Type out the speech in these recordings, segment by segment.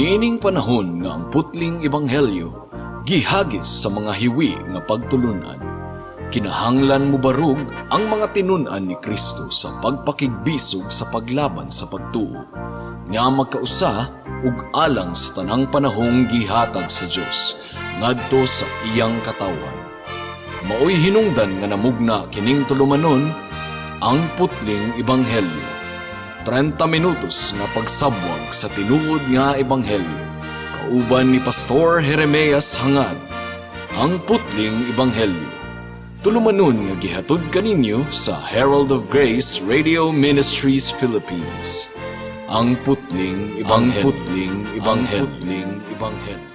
Niining panahon nga ang putling ebanghelyo gihagis sa mga hiwi nga pagtulunan, kinahanglan mobarog ang mga tinun-an ni Kristo sa pagpakigbisog sa paglaban sa pagtuo nga magkausa ug alang sa tanang panahong gihatag sa Dios ngadto sa iyang katawhan. Maoy hinungdan nga namugna kining tulumanon, Ang Putling Ebanghelyo. 30 minutos nga pagsabwag sa tinuod nga ebanghelyo. Kauban ni Pastor Jeremias Hangad. Ang Putling Ebanghelyo. Tulumanon nga gihatod kaninyo sa Herald of Grace Radio Ministries Philippines. Ang Putling Ebanghelyo. Ang Putling Ebanghelyo. Ang Putling Ebanghelyo.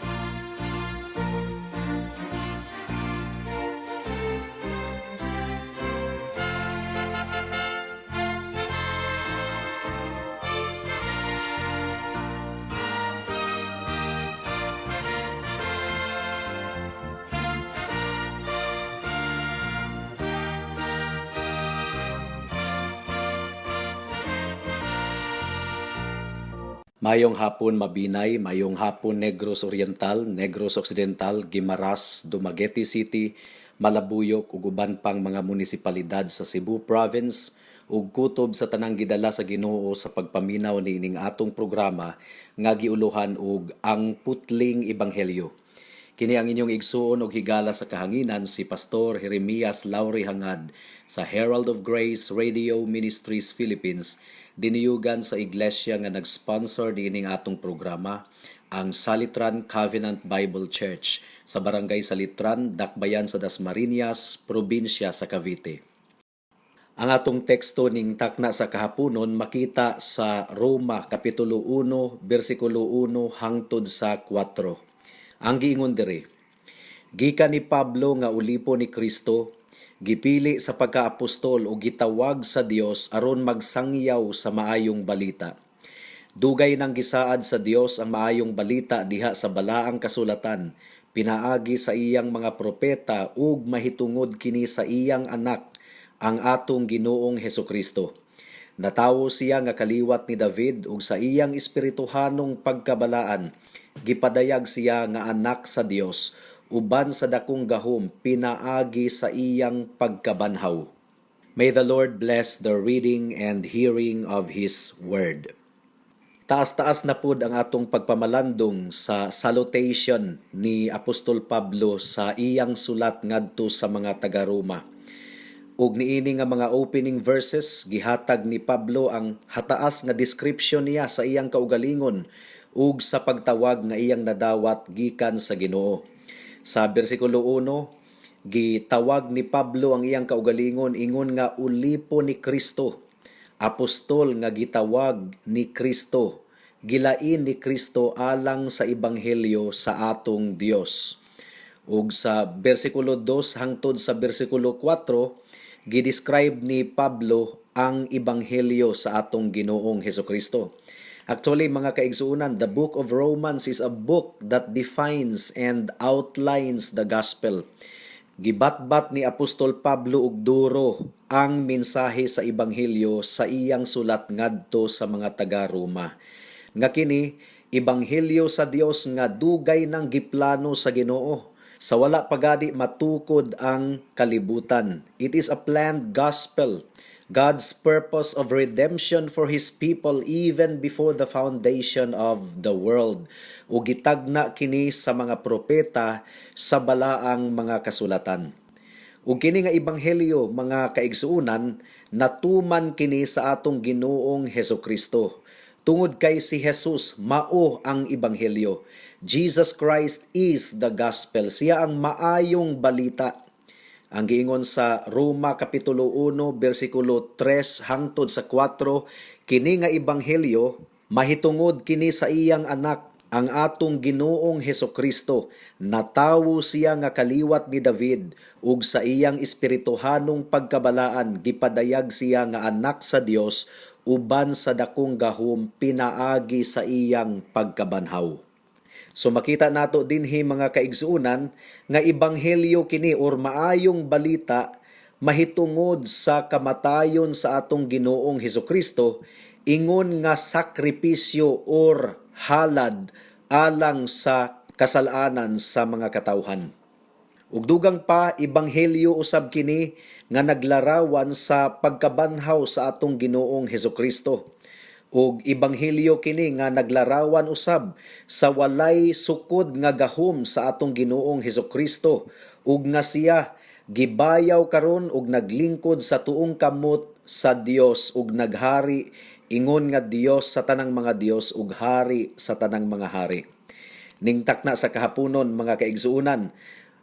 Mayong hapon, Mabinay, mayong hapon, Negros Oriental, Negros Occidental, Guimaras, Dumaguete City, Malabuyok ug uban pang mga munisipalidad sa Cebu Province ug kutob sa tanang gidala sa Ginoo sa pagpaminaw niining atong programa nga giuluhan og Ang Putling Ebanghelyo. Kini ang inyong igsuon og higala sa kahanginan, si Pastor Jeremias Lauri Hangad sa Herald of Grace Radio Ministries Philippines, diniyugan sa iglesia nga nag-sponsor niining atong programa, ang Salitran Covenant Bible Church sa Barangay Salitran, Dakbayan sa Dasmariñas, probinsya sa Cavite. Ang atong teksto ning takna sa kahaponon makita sa Roma Kapitulo 1, bersikulo 1 hangtod sa 4. Ang giingon diri: "Gikan ni Pablo nga ulipo ni Kristo, gipili sa pagkaapostol o gitawag sa Dios aron magsangyaw sa maayong balita. Dugay nang gisaad sa Dios ang maayong balita diha sa balaang kasulatan pinaagi sa iyang mga propeta ug mahitungod kini sa iyang anak, ang atong Ginoong Hesukristo. Natawo siya nga kaliwat ni David ug sa iyang espirituhanong pagkabalaan gipadayag siya nga anak sa Dios uban sa dakong gahom pinaagi sa iyang pagkabanhaw." May the Lord bless the reading and hearing of His Word. Taas-taas na pud ang atong pagpamalandong sa salutation ni Apostol Pablo sa iyang sulat ngadto sa mga taga-Roma. Ug niini nga mga opening verses, gihatag ni Pablo ang hataas nga description niya sa iyang kaugalingon ug sa pagtawag nga iyang nadawat gikan sa Ginoo. Sa bersikulo 1, gitawag ni Pablo ang iyang kaugalingon ingon nga ulipo ni Kristo, apostol nga gitawag ni Kristo, gilain ni Kristo alang sa ebanghelyo sa atong Dios. Ug sa bersikulo 2 hangtod sa bersikulo 4, gidescribe ni Pablo ang ebanghelyo sa atong Ginoong Hesukristo. Actually, mga kaigsuonan, the book of Romans is a book that defines and outlines the gospel. Gibatbat ni Apostol Pablo og duro ang mensahe sa ebanghelyo sa iyang sulat ngadto sa mga taga-Roma. Nga kini ebanghelyo sa Dios nga dugay nang giplano sa Ginoo sa wala pagadi matukod ang kalibutan. It is a planned gospel, God's purpose of redemption for His people even before the foundation of the world. Ug gitagna kini sa mga propeta sa balaang mga kasulatan. Ug kini nga ebanghelyo, mga kaigsuonan, natuman kini sa atong Ginoong Hesukristo. Tungod kay si Jesus mao ang ebanghelyo. Jesus Christ is the gospel. Siya ang maayong balita. Ang giingon sa Roma Kapitulo 1 bersikulo 3 hangtod sa 4, kini nga ebanghelyo mahitungod kini sa iyang anak, ang atong Ginoong Hesukristo. Natawo siya nga kaliwat ni David ug sa iyang espirituhanong pagkabalaan gipadayag siya nga anak sa Dios uban sa dakong gahom pinaagi sa iyang pagkabanhaw. So makita nato dinhi, mga kaigsuonan, nga ebanghelyo kini or maayong balita mahitungod sa kamatayon sa atong Ginoong Hesukristo ingon nga sakripisyo or halad alang sa kasalanan sa mga katawhan. Ug dugang pa, ebanghelyo usab kini nga naglarawan sa pagkabanhaw sa atong Ginoong Hesukristo. Ug ebanghelyo kini nga naglarawan usab sa walay sukod nga gahom sa atong Ginoong Hesukristo ug nga siya gibayaw karon ug naglingkod sa tuong kamot sa Dios ug naghari ingon nga Dios sa tanang mga dios ug hari sa tanang mga hari. Ning takna sa kahaponon, mga kaigsuonan,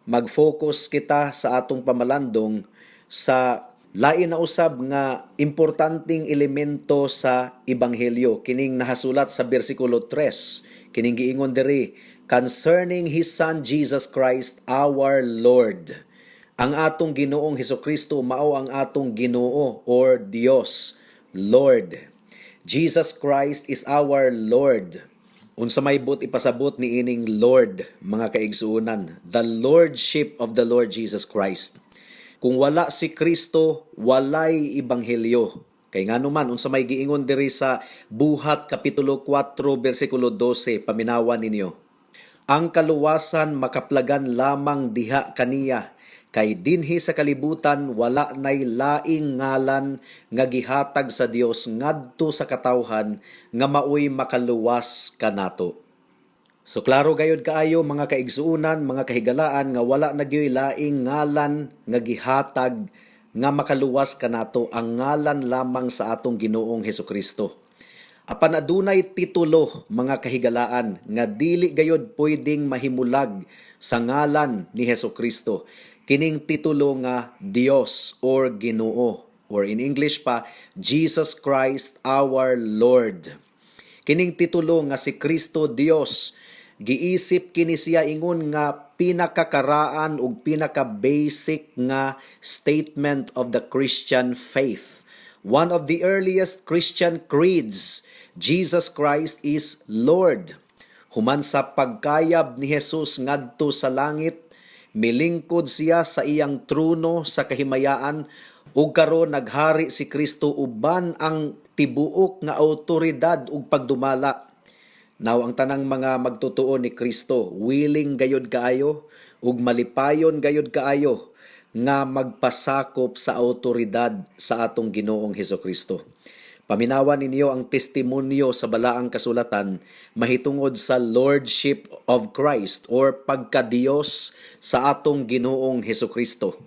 mag-focus kita sa atong pamalandong sa lain na usab nga importanteng elemento sa ebanghelyo, kining nahasulat sa bersikulo 3. Kining giingon diri, "Concerning His Son Jesus Christ our Lord." Ang atong Ginoong Hesukristo mao ang atong Ginoo or Dios, Lord. Jesus Christ is our Lord. Unsa may buot ipasabot ni ining Lord, mga kaigsuonan? The Lordship of the Lord Jesus Christ. Kung wala si Kristo, walay ebanghelyo. Kay ngano man, unsa may giingon diri sa Buhat kapitulo 4 bersikulo 12? Paminawan ninyo. "Ang kaluwasan makaplagan lamang diha kaniya, kay dinhi sa kalibutan wala nay laing ngalan nga gihatag sa Dios ngadto sa katawhan nga maoy makaluwas kanato." So klaro gayud kaayo, mga kaigsuonan, mga kahigalaan, nga wala na gyoy laing ngalan nga gihatag nga makaluwas kanato, ang ngalan lamang sa atong Ginoong Hesukristo. Apan adunay titulo, mga kahigalaan, nga dili gayod pwedeng mahimulag sa ngalan ni Hesukristo. Kining titulo nga Dios or Ginoo, or in English pa, Jesus Christ our Lord. Kining titulo nga si Kristo Dios, giisip kini siya ingon nga pinakakaraan ug pinaka-basic nga statement of the Christian faith. One of the earliest Christian creeds, Jesus Christ is Lord. Human sa pagkayab ni Jesus ngadto sa langit, milingkod siya sa iyang trono sa kahimayaan ug karon naghari si Kristo uban ang tibuok nga awtoridad ug pagdumala. Now, ang tanang mga magtotoo ni Kristo, willing gayod kaayo ug malipayon gayod kaayo nga magpasakop sa awtoridad sa atong Ginoong Hesukristo. Paminawan ninyo ang testimonyo sa balaang kasulatan mahitungod sa Lordship of Christ or pagkadiyos sa atong Ginoong Hesukristo.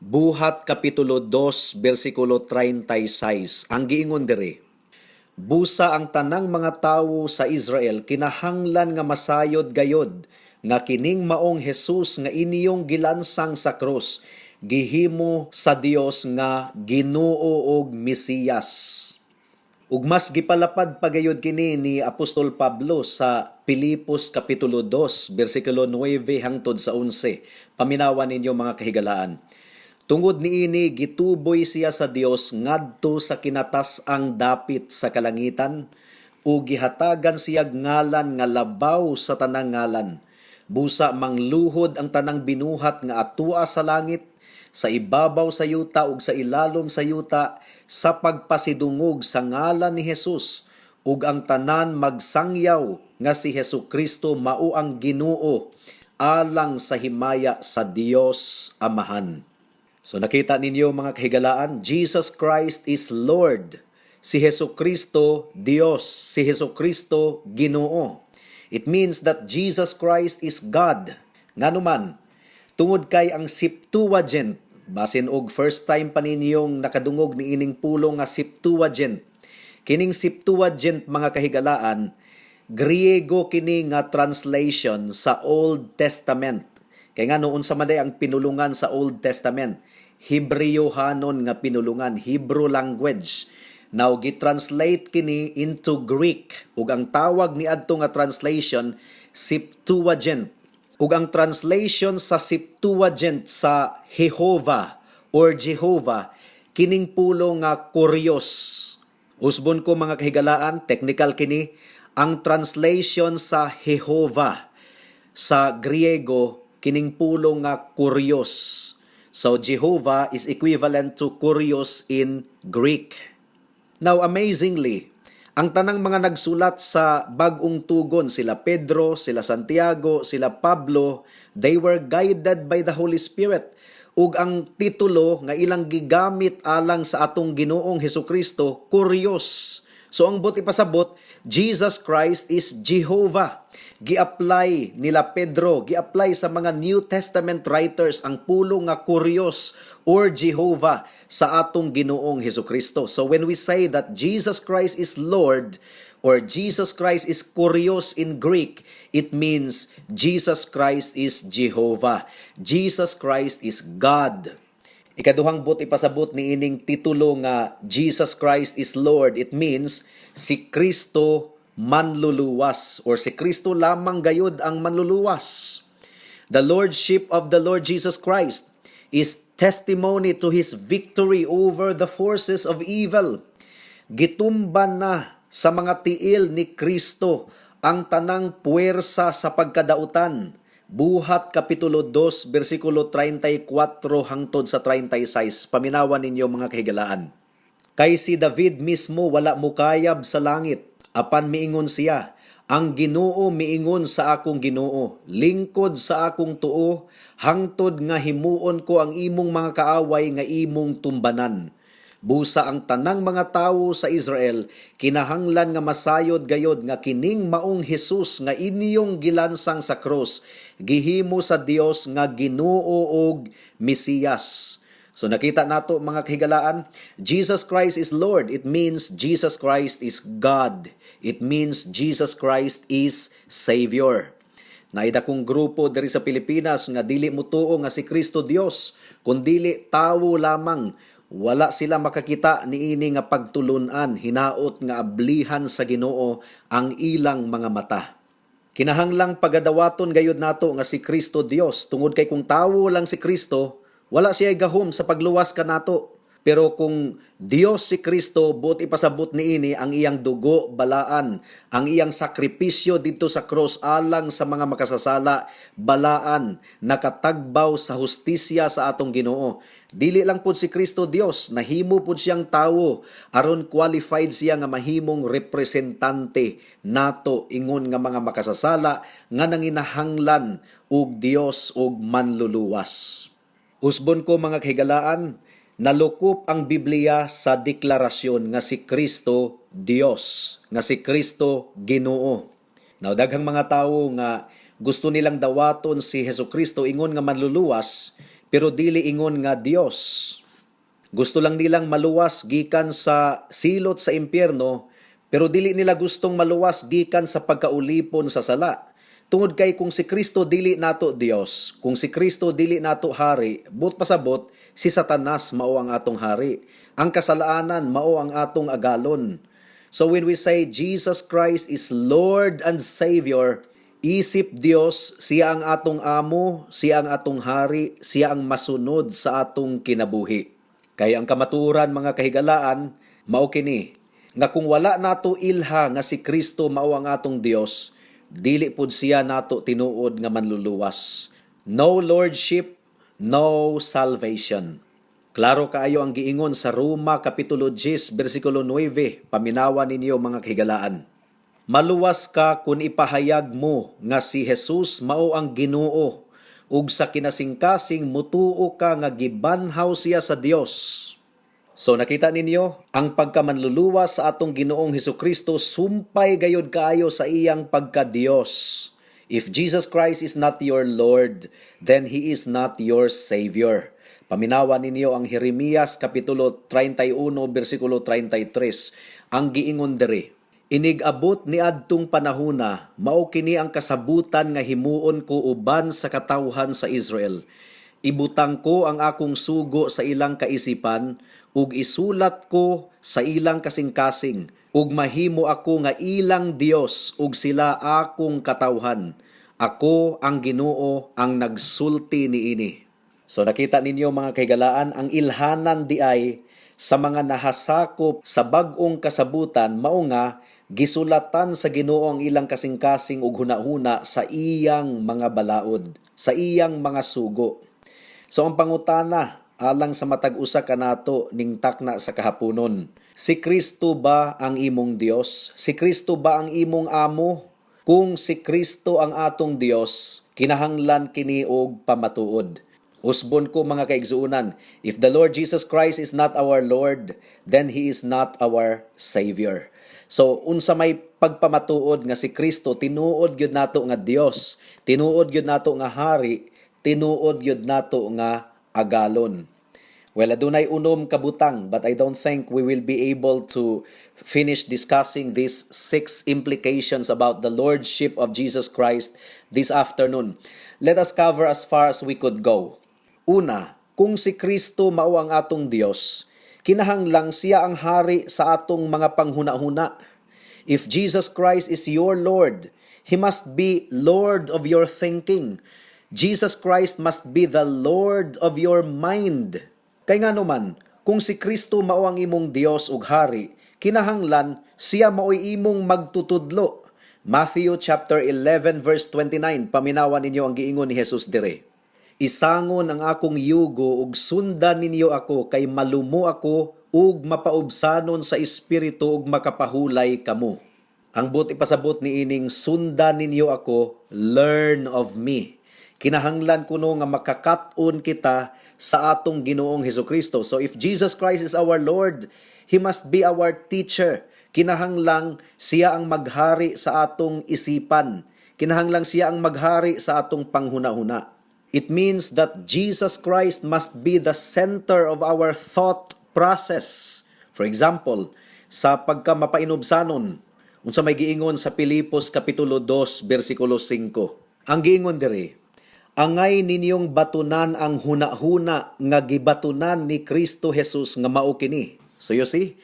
Buhat kapitulo 2 bersikulo 36, ang giingon diri, "Busa ang tanang mga tawo sa Israel kinahanglan nga masayod gayod nga kining maong Jesus nga inyong gilansang sa krus, gihimo sa Dios nga Ginoo ug Mesiyas." Ug mas gipalapad pa gayud kini ni Apostol Pablo sa Pilipos kapitulo 2 bersikulo 9 hangtod sa 11. Paminawan ninyo, mga kahigalaan. "Tungod niini gituboy siya sa Dios ngadto sa kinatas-ang dapit sa kalangitan ug gihatagan siya ngalan nga labaw sa tanang ngalan. Busa mangluhod ang tanang binuhat nga atua sa langit, sa ibabaw sa yuta ug sa ilalom sa yuta sa pagpasidungog sa ngalan ni Jesus, ug ang tanan magsangyaw nga si Hesukristo mao ang Ginoo, alang sa himaya sa Dios Amahan." So nakita ninyo, mga kahigalaan, Jesus Christ is Lord. Si Hesukristo Dios, si Hesukristo Ginoo. It means that Jesus Christ is God. Ngano man, tungod kay ang Septuagint, basin og first time pa ninyong nakadungog ni ining pulong nga Septuagint. Kining Septuagint, mga kahigalaan, Griego kini nga translation sa Old Testament. Kay ngano, unsa man ang pinulungan sa Old Testament? Hebreohanon nga pinulungan, Hebrew language. Now gi-translate kini into Greek ug ang tawag ni adto nga translation, Septuagint. Ug ang translation sa Septuagint sa Jehovah or Jehovah, kining pulong nga kurios. Usbon ko, mga kahigalaan, technical kini. Ang translation sa Jehovah sa Griego, kining pulong nga kurios. So Jehovah is equivalent to kurios in Greek. Now amazingly, Ang tanang mga nagsulat sa Bag-ong Tugon, sila Pedro, sila Santiago, sila Pablo, they were guided by the Holy Spirit. Ug ang titulo nga ilang gigamit alang sa atong Ginoong Hesukristo, Kurios. So ang buot ipasabot, Jesus Christ is Jehovah. Gi-apply nila Pedro, gi-apply sa mga New Testament writers ang pulong nga Kurios or Jehovah sa atong Ginoong Hesukristo. So when we say that Jesus Christ is Lord or Jesus Christ is Kurios in Greek, it means Jesus Christ is Jehovah. Jesus Christ is God. Ikaduhang buot ipasabot ni ining titulo nga Jesus Christ is Lord, it means si Kristo manluluwas or si Kristo lamang gayud ang manluluwas. The lordship of the Lord Jesus Christ is testimony to his victory over the forces of evil. Gitumban na sa mga tiil ni Kristo ang tanang puwersa sa pagkadautan. Buhat Kapitulo 2, versikulo 34 hangtod sa 36. Paminawan ninyo, mga kahigalaan. Kay si David mismo wala mukayab sa langit, apan miingon siya, "Ang Ginoo miingon sa akong Ginoo, lingkod sa akong tuo, hangtod nga himuon ko ang imong mga kaaway nga imong tumbanan." Busa ang tanang mga tawo sa Israel kinahanglan nga masayod gayod nga kining maong Hesus nga inyong gilansang sa krus, gihimo sa Dios nga Ginoo ug Mesiyas. So nakita nato, mga kahigalaan, Jesus Christ is Lord. It means Jesus Christ is God. It means Jesus Christ is Savior. Naay dakong grupo diri sa Pilipinas nga dili mutuo nga si Kristo Dios, kundili tawo lamang. Wala sila makakita niini nga pagtulunan, hinaot nga ablihan sa Ginoo ang ilang mga mata. Kinahanglang pagadawaton gayud nato nga si Kristo Dios, tungod kay kung tawo lang si Kristo, wala siya gahom sa pagluwas kanato. Pero kung Dios si Kristo, buot ipasabot niini, ang iyang dugo balaan, ang iyang sakripisyo didto sa cross alang sa mga makasasala balaan, nakatagbaw sa hustisya sa atong Ginoo. Dili lang pud si Kristo Dios, nahimo pud siyang tawo aron qualified siya nga mahimong representante nato ingon nga mga makasasala nga nanginahanglan og Dios ug manluluwas. Usbon ko, mga kahigalaan, nalukop ang Biblia sa deklarasyon nga si Kristo Dios, nga si Kristo Ginoo. Now, daghang mga tawo nga gusto nilang dawaton si Hesus Kristo ingon nga manluluwas, pero dili ingon nga Dios. Gusto lang nilang maluwas gikan sa silot sa impyerno, pero dili nila gustong maluwas gikan sa pagkaulipon sa sala. Tungod kay kung si Kristo dili nato Dios, kung si Kristo dili nato hari, buot pasabot si Satanas mao ang atong hari. Ang kasalaanan mao ang atong agalon. So when we say Jesus Christ is Lord and Savior, isip Dios, siya ang atong amo, siya ang atong hari, siya ang masunod sa atong kinabuhi. Kay ang kamatuoran, mga kahigalaan, mao kini nga kung wala nato ilha nga si Kristo mao ang atong Dios, dili pud siya nato tinuod nga manluluwas. No lordship, no salvation. Klaro kaayo ang giingon sa Roma Kapitulo 10 bersikulo 9. Paminawa ninyo, mga kahigalaan. Maluwas ka kung ipahayag mo nga si Jesus mao ang Ginoo ug sa kinasingkasing mutuo ka nga gibanhaw siya sa Dios. So nakita ninyo, ang pagkamanluluwas sa atong Ginoong Hesukristo sumpay gayud kaayo sa iyang pagka-Dios. If Jesus Christ is not your Lord, then He is not your Savior. Paminawa ninyo ang Jeremias Kapitulo 31 bersikulo 33. Ang giingon diri, "Inig-abot ni adtong panahuna, mao kini ang kasabutan nga himuon ko uban sa katawhan sa Israel. Ibutang ko ang akong sugo sa ilang kaisipan ug isulat ko sa ilang kasing-kasing, ug mahimo ako nga ilang Dios ug sila akong katawhan. Ako ang Ginoo ang nagsulti niini." So nakita ninyo, mga kahigalaan, ang ilhanan diay sa mga nahasakop sa bag-ong kasabutan mao nga gisulatan sa Ginoo ang ilang kasing-kasing ug hunahuna sa iyang mga balaod, sa iyang mga sugo. So ang pangutana alang sa matag usa kanato ning takna sa kahaponon. Si Kristo ba ang imong Dios? Si Kristo ba ang imong amo? Kung si Kristo ang atong Dios, kinahanglan kini og pamatuod. Usbon ko, mga kaigsuonan, if the Lord Jesus Christ is not our Lord, then He is not our Savior. So, unsa may pagpamatuod nga si Kristo tinuod gyud nato nga Dios, tinuod gyud nato nga hari, tinuod gyud nato nga agalon? Well, adunay 6 ka butang, but I don't think we will be able to finish discussing these six implications about the Lordship of Jesus Christ this afternoon. Let us cover as far as we could go. Una, kung si Kristo mao ang atong Dios, kinahanglang siya ang hari sa atong mga panghuna-huna. If Jesus Christ is your Lord, He must be Lord of your thinking. Jesus Christ must be the Lord of your mind. Kay ngano man, kung si Kristo mao ang imong Dios ug hari, kinahanglan siya mao'y imong magtutudlo. Matthew chapter 11 verse 29, paminawan ninyo ang giingon ni Jesus dire. "Isangon ang akong yugo ug sundan ninyo ako, kay malumo ako ug mapaubsanon sa espiritu, ug makapahulay kamo." Ang buot ipasabot ni ining "sundan ninyo ako", learn of me. Kinahanglan kuno nga makakat-on kita sa atong Ginoong Hesukristo. So if Jesus Christ is our Lord, He must be our teacher. Kinahanglang siya ang maghari sa atong isipan. Kinahanglang siya ang maghari sa atong panghuna-huna. It means that Jesus Christ must be the center of our thought process. For example, sa pagka mapainubsanon, unsa may giingon sa Pilipos kapitulo 2 bersikulo 5? Ang giingon diri, "Angay ninyong batunan ang hunahuna nga gibatunan ni Kristo Jesus nga mao kini." So you see,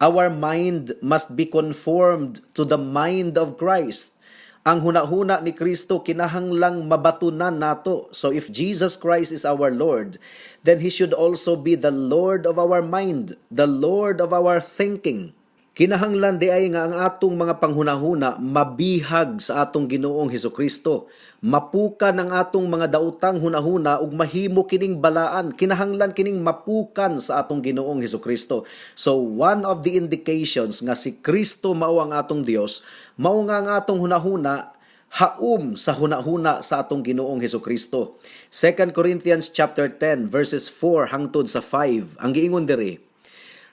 our mind must be conformed to the mind of Christ. Ang hunahuna ni Kristo kinahanglang mabatunan nato. So if Jesus Christ is our Lord, then He should also be the Lord of our mind, the Lord of our thinking. Kinahanglan diay nga ang atong mga panghunahuna mabihag sa atong Ginoong Hesukristo. Mapukan ang atong mga daotang hunahuna ug mahimo kining balaan. Kinahanglan kining mapukan sa atong Ginoong Hesukristo. So one of the indications nga si Kristo mao ang atong Dios, mao nga ang atong hunahuna haum sa hunahuna sa atong Ginoong Hesukristo. 2 Corinthians chapter 10 verses 4 hangtod sa 5. Ang giingon diri,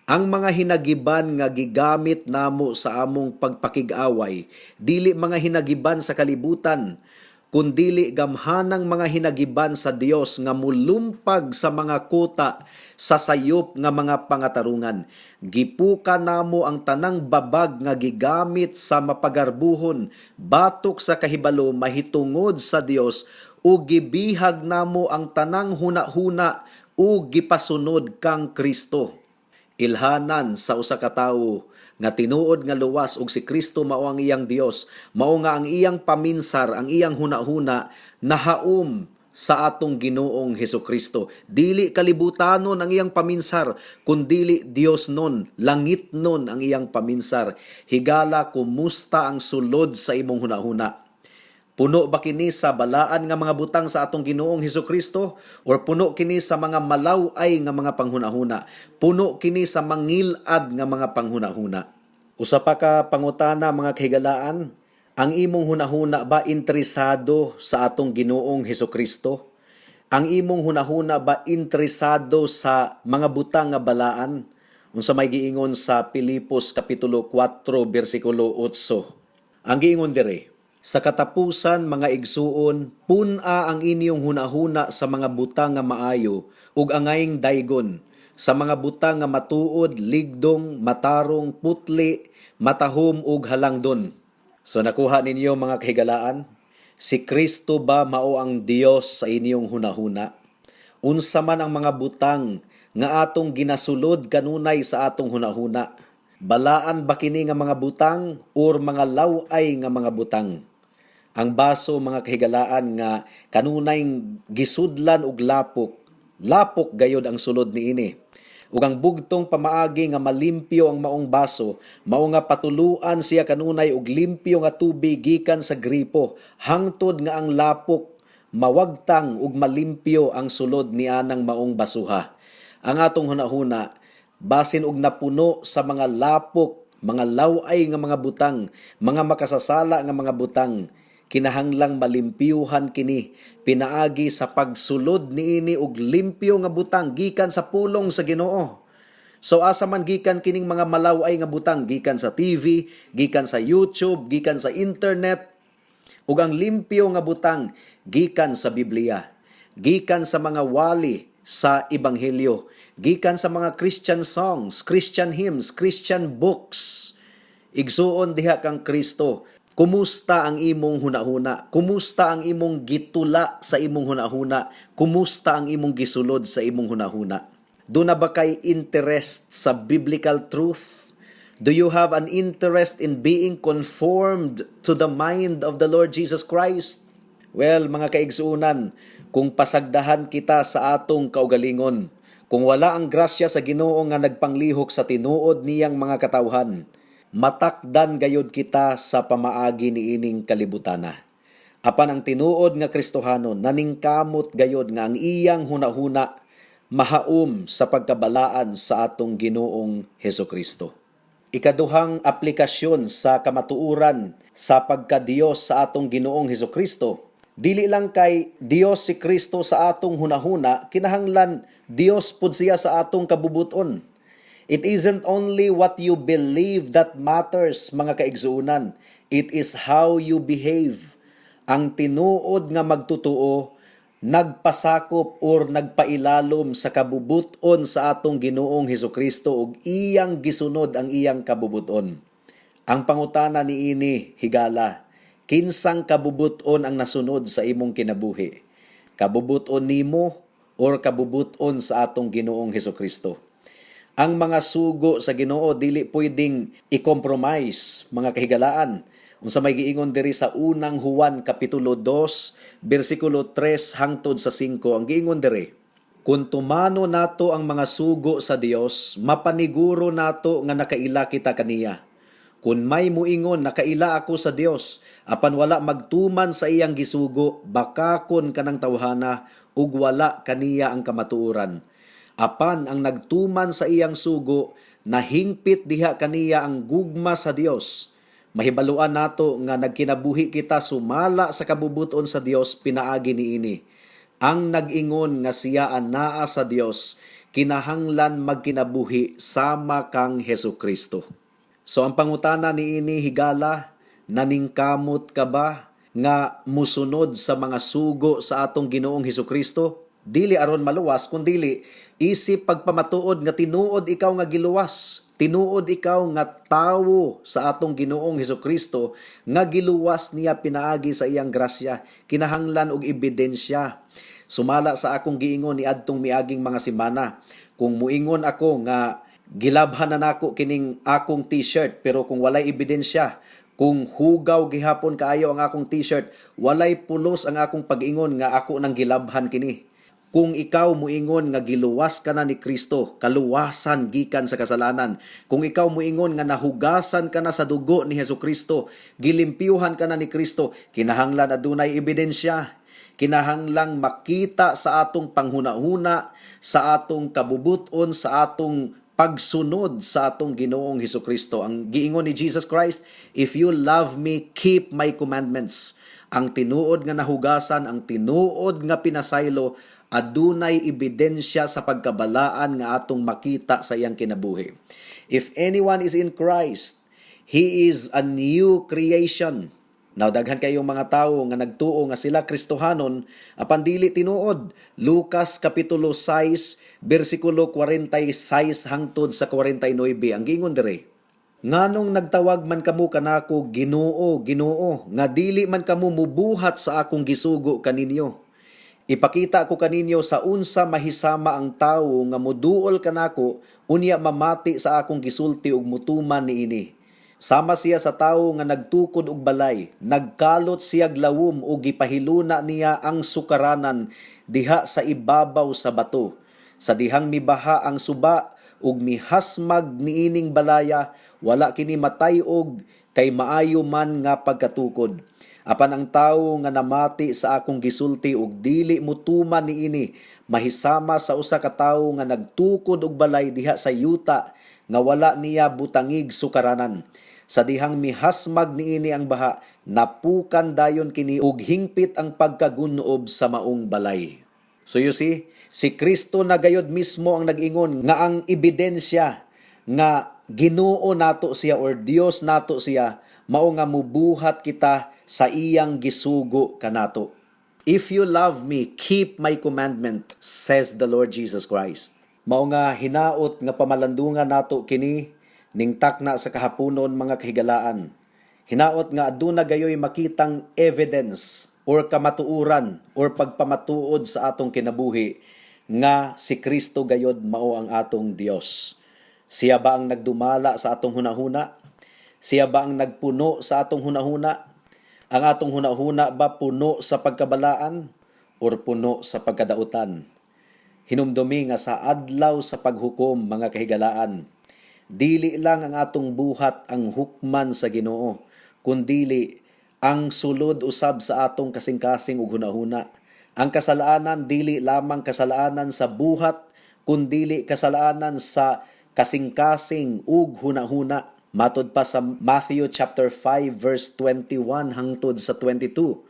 "Ang mga hinagiban nga gigamit namo sa among pagpakig-away, dili mga hinagiban sa kalibutan, kundili gamhanang mga hinagiban sa Dios nga mulumpag sa mga kuta sa sayop nga mga pangatarungan. Gipuka namo ang tanang babag nga gigamit sa mapagarbuhon batok sa kahibalo mahitungod sa Dios, ug gibihag namo ang tanang hunahuna ug gipasunod kang Kristo." Ilhanan sa usa ka tawo nga tinuod nga luwas ug si Kristo mao ang iyang Dios, mao nga ang iyang paminsar, ang iyang hunahuna nahaum sa atong Ginoong Hesukristo. Dili kalibutanon ang iyang paminsar, kundili Dios nun, langit nun ang iyang paminsar. Higala, kumusta ang sulod sa imong hunahuna? Puno ba kini sa balaan nga mga butang sa atong Ginoong Hesukristo or puno kini sa mga malaw-ay nga mga panghunahuna? Puno kini sa mangilad nga mga panghunahuna? Usa pa ka pangutana, mga kahigalaan, ang imong hunahuna ba interesado sa atong Ginoong Hesukristo? Ang imong hunahuna ba interesado sa mga butang nga balaan? Unsa may giingon sa Pilipos kapitulo 4 bersikulo 8? Ang giingon dire, "Sa katapusan, mga igsuon, pun-a ang inyong hunahuna sa mga butang nga maayo ug angayng daygon, sa mga butang nga matuod, ligdong, matarong, putli, matahom ug halangdon." So nakuha ninyo, mga kahigalaan, si Kristo ba mao ang Dios sa inyong hunahuna? Unsa man ang mga butang nga atong ginasulod kanunay sa atong hunahuna? Balaan ba kini nga mga butang or mga law-ay nga mga butang? Ang baso, mga kahigalaan, nga kanunay gisudlan og lapok, lapok gayod ang sulod niini. Ug ang bugtong pamaagi nga malimpyo ang maong baso, mao nga patuluan siya kanunay og limpyo nga tubig gikan sa gripo hangtod nga ang lapok mawagtang ug malimpyo ang sulod ni anang maong basuha. Ang atong hunahuna basin og napuno sa mga lapok, mga laway nga mga butang, mga makasasala nga mga butang. Kinahanglang malimpyuhan kini pinaagi sa pagsulod niini og limpyo nga butang gikan sa pulong sa Ginoo. So asa man gikan kining mga malaway nga butang? Gikan sa TV, gikan sa YouTube, gikan sa internet. Ug ang limpyo nga butang gikan sa Biblia, gikan sa mga wali sa ebanghelyo, gikan sa mga Christian songs, Christian hymns, Christian books. Igsuon diha kang Kristo, kumusta ang imong hunahuna? Kumusta ang imong gitula sa imong hunahuna? Kumusta ang imong gisulod sa imong hunahuna? Duna ba kay interest sa biblical truth? Do you have an interest in being conformed to the mind of the Lord Jesus Christ? Well, mga kaigsuunan, kung pasagdahan kita sa atong kaugalingon, kung wala ang grasya sa Ginoo nga nagpanglihok sa tinuod niyang mga katawhan, matakdan gayod kita sa pamaagi niining kalibutana. Apan ang tinuod nga Kristohanon naningkamot gayod nga ang iyang hunahuna mahaom sa pagkabalaan sa atong Ginoong Heso Kristo. Ikaduhang aplikasyon sa kamatuoran sa pagkadiyos sa atong Ginoong Heso Kristo, dili lang kay Dios si Kristo sa atong hunahuna, kinahanglan Dios pud siya sa atong kabubuton. It isn't only what you believe that matters, mga kaigsuunan. It is how you behave. Ang tinuod nga magtutuo nagpasakop or nagpailalom sa kabubuton sa atong Ginoong Hesus Kristo ug iyang gisunod ang iyang kabubuton. Ang pangutana niini, higala, kinsang kabubuton ang nasunod sa imong kinabuhi? Kabubuton nimo or kabubuton sa atong Ginoong Hesus Kristo? Ang mga sugo sa Ginoo dili pwedeng i-compromise, mga kahigalaan. Unsa may giingon diri sa Unang Juan kapitulo 2 bersikulo 3 hangtod sa 5? Ang giingon diri, "Kung tumano nato ang mga sugo sa Dios, mapaniguro nato nga nakaila kita kaniya. Kung may muingon, 'Nakaila ako sa Dios,' apan wala magtuman sa iyang gisugo, bakakon kanang tawhana ug wala kaniya ang kamatuoran. Apan ang nagtuman sa iyang sugo, nahingpit diha kaniya ang gugma sa Dios. Mahibaluan nato nga nagkinabuhi kita sumala sa kabubuton sa Dios pinaagi niini. Ang nag-ingon nga siya anaa sa Dios, kinahanglan magkinabuhi sama kang Hesus Kristo." So ang pangutana niini, higala, naningkamot ka ba nga musunod sa mga sugo sa atong Ginoong Hesus Kristo? Dili aron maluwas, kundili isip pagpamatuod nga tinuod ikaw nga giluwas. Tinuod ikaw nga tawo sa atong Ginoong Hesus Kristo nga giluwas niya pinaagi sa iyang grasya. Kinahanglan og ebidensya. Sumala sa akong giingon niadtong miaging mga semana, kung muingon ako nga gilabhan na nako kining akong T-shirt, pero kung walay ebidensya, kung hugaw gihapon kaayo ang akong T-shirt, walay pulos ang akong pag-ingon nga ako nang gilabhan kini. Kung ikaw muingon nga giluwas ka na ni Kristo, kaluwasan gikan sa kasalanan. Kung ikaw muingon nga nahugasan ka na sa dugo ni Hesus Kristo, gilimpyuhan ka na ni Kristo, kinahanglan adunay ebidensya. Kinahanglang makita sa atong panghunahuna, sa atong kabubuton, sa atong pagsunod sa atong Ginoong Hesus Kristo. Ang giingon ni Jesus Christ, "If you love me, keep my commandments." Ang tinuod nga nahugasan, ang tinuod nga pinasaylo, adunay ebidensya sa pagkabalaan nga atong makita sa iyang kinabuhi. If anyone is in Christ, he is a new creation. Now, daghan kayong mga tawo nga nagtuo nga sila Kristohanon apan dili tinuod. Lucas kapitulo 6 bersikulo 46 hangtod sa 49, ang giingon diri, "Nganong nagtawag man kamo kanako, 'Ginoo, Ginoo,' nga dili man kamo mubuhat sa akong gisugo kaninyo? Ipakita ko kaninyo sa unsa mahisama ang tawo nga muduol kanako unya mamati sa akong gisulti ug mutuman niini. Sama siya sa tawo nga nagtukod og balay, nagkalot siya lawom ug gipahiluna niya ang sukaranan diha sa ibabaw sa bato. Sa dihang mibaha ang suba ug mihasmag niining balaya, wala kini matay-og kay maayo man nga pagkatukod. Apan ang tawo nga namati sa akong gisulti ug dili mutuman niini, mahisama sa usa ka tawo nga nagtukod og balay diha sa yuta nga wala niya butangig sukaranan. Sa dihang mihasmag niini ang baha, napukan dayon kini ug hingpit ang pagkagunob sa maong balay. So you see, si Kristo na gayod mismo ang nag-ingon nga ang ebidensya nga Ginoo nato siya or Dios nato siya, mao nga mubuhat kita sa iyang gisugo kanato. "If you love me, keep my commandment," says the Lord Jesus Christ. Mao nga hinaot nga pamalandungan nato kini ning takna sa kahaponon, mga kahigalaan. Hinaot nga aduna gayoy makitang evidence or kamatuoran or pagpamatuod sa atong kinabuhi nga si Kristo gayod mao ang atong Dios. Siya ba ang nagdumala sa atong hunahuna? Siya ba ang nagpuno sa atong hunahuna? Ang atong hunahuna ba puno sa pagkabalaan or puno sa pagkadautan? Hinumdumi nga sa adlaw sa paghukom, mga kahigalaan, dili lang ang atong buhat ang hukman sa Ginoo, kundili ang sulod usab sa atong kasing-kasing ug hunahuna. Ang kasalanan, dili lamang kasalanan sa buhat, kundili kasalanan sa kasing-kasing ug hunahuna. Matod pa sa Matthew chapter 5 verse 21 hangtod sa 22.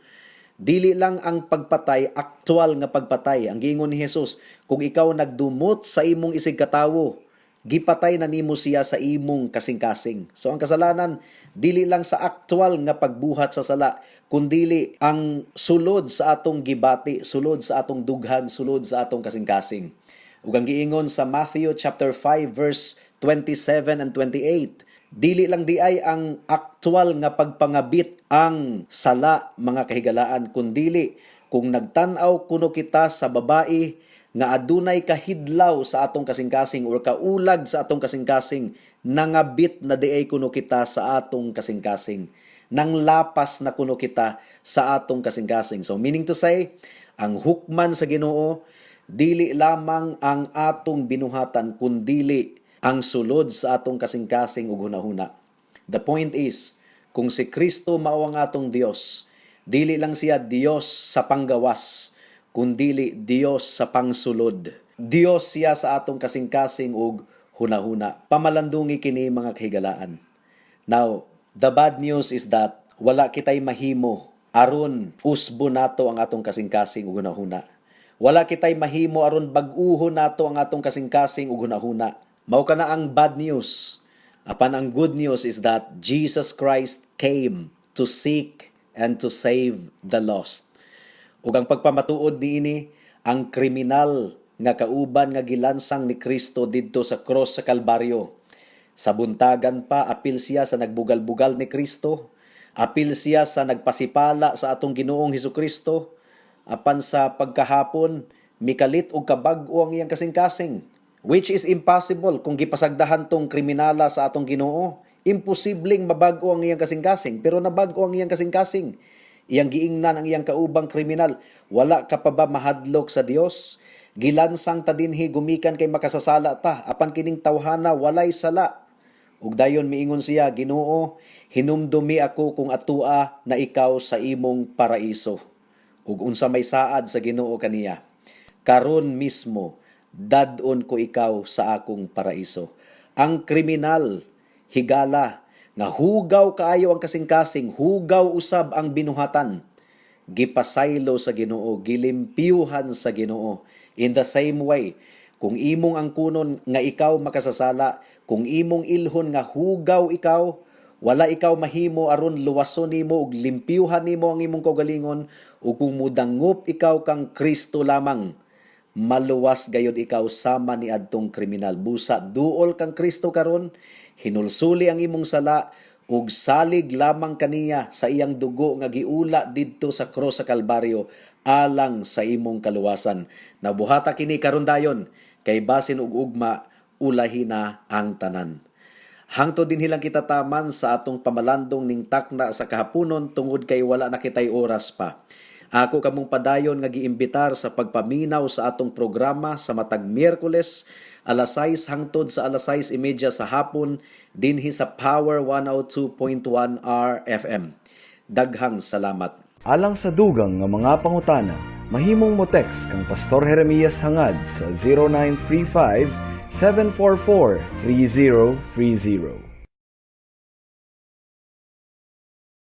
Dili lang ang pagpatay, aktual nga pagpatay. Ang giingon ni Jesus, kung ikaw nagdumot sa imong isigkatawo, gipatay na nimo siya sa imong kasing-kasing. So ang kasalanan, dili lang sa aktual nga pagbuhat sa sala, kundili ang sulod sa atong gibati, sulod sa atong dughan, sulod sa atong kasing-kasing. Ug ang giingon sa Matthew chapter 5 verse 27 and 28, dili lang diay ang aktual nga pagpangabit ang sala, mga kahigalaan, kundili kung nagtan-aw kuno kita sa babae nga adunay kahidlaw sa atong kasing-kasing or kaulag sa atong kasing-kasing, nangabit na diay kuno kita sa atong kasing-kasing. Nang lapas na kuno kita sa atong kasing-kasing. So meaning to say, ang hukman sa Ginoo, dili lamang ang atong binuhatan, kundili ang sulod sa atong kasing-kasing ug hunahuna. The point is, kung si Kristo mao ang atong Dios, dili lang siya Dios sa panggawas, kundili Dios sa pangsulod. Dios siya sa atong kasing-kasing ug hunahuna. Pamalandungi kini, mga kahigalaan. Now, the bad news is that wala kitay mahimo aron usbo nato ang atong kasing-kasing ug hunahuna. Wala kitay mahimo aron bag-uhon nato ang atong kasing-kasing ug hunahuna. Mao kana ang bad news. Apan ang good news is that Jesus Christ came to seek and to save the lost. Ug ang pagpamatuod niini, ang kriminal nga kauban nga gilansang ni Kristo didto sa cross sa Kalbaryo. Sa buntagan pa, apil siya sa nagbugal-bugal ni Kristo, apil siya sa nagpasipala sa atong Ginoong Hesukristo. Apan sa pagkahapon, mikalit og kabag-o ang iyang kasing-kasing, which is impossible kung gipasagdahan tong kriminala sa atong Ginoo. Imposibleng mabag-o ang iyang kasing-kasing, pero nabag-o ang iyang kasing-kasing. Iyang giingnan ang iyang kaubang kriminal, "Wala ka pa ba mahadlok sa Dios? Gilansang ta dinhi gumikan kay makasasala ta, apan kining tawhana walay sala." Ug dayon miingon siya, "Ginoo, hinumdumi ako kung atua na ikaw sa imong paraiso." Ug unsa may saad sa Ginoo kaniya? "Karon mismo dad-on ko ikaw sa akong paraiso." Ang kriminal, higala, nga hugaw kaayo ang kasing-kasing, hugaw usab ang binuhatan, gipasaylo sa Ginoo, gilimpyuhan sa Ginoo. In the same way, kung imong angkunon nga ikaw makasasala, kung imong ilhon nga hugaw ikaw, wala ikaw mahimo aron luwason nimo ug limpyuhan nimo ang imong kaugalingon, ug kung mudangop ikaw kang Kristo lamang, maluwas gayod ikaw sama ni adtong kriminal. Busa duol kang Kristo karon, hinulsuli ang imong sala ug salig lamang kaniya sa iyang dugo nga giula didto sa krus sa Kalbaryo alang sa imong kaluwasan. Nabuhata kini karon dayon kay basin ug ugma ulahi na ang tanan. Hangtod dinhi lang kita taman sa atong pamalandong ning takna sa kahaponon tungod kay wala na kitay oras pa. Ako kamong padayon nga giimbitar sa pagpaminaw sa atong programa sa matag Miyerkules, alas 6 hangtod sa alas 6:30 sa hapon dinhi sa Power 102.1 RFM. Daghang salamat. Alang sa dugang nga mga pangutana, mahimong mo text kang Pastor Jeremias Hangad sa 0935 744 3030.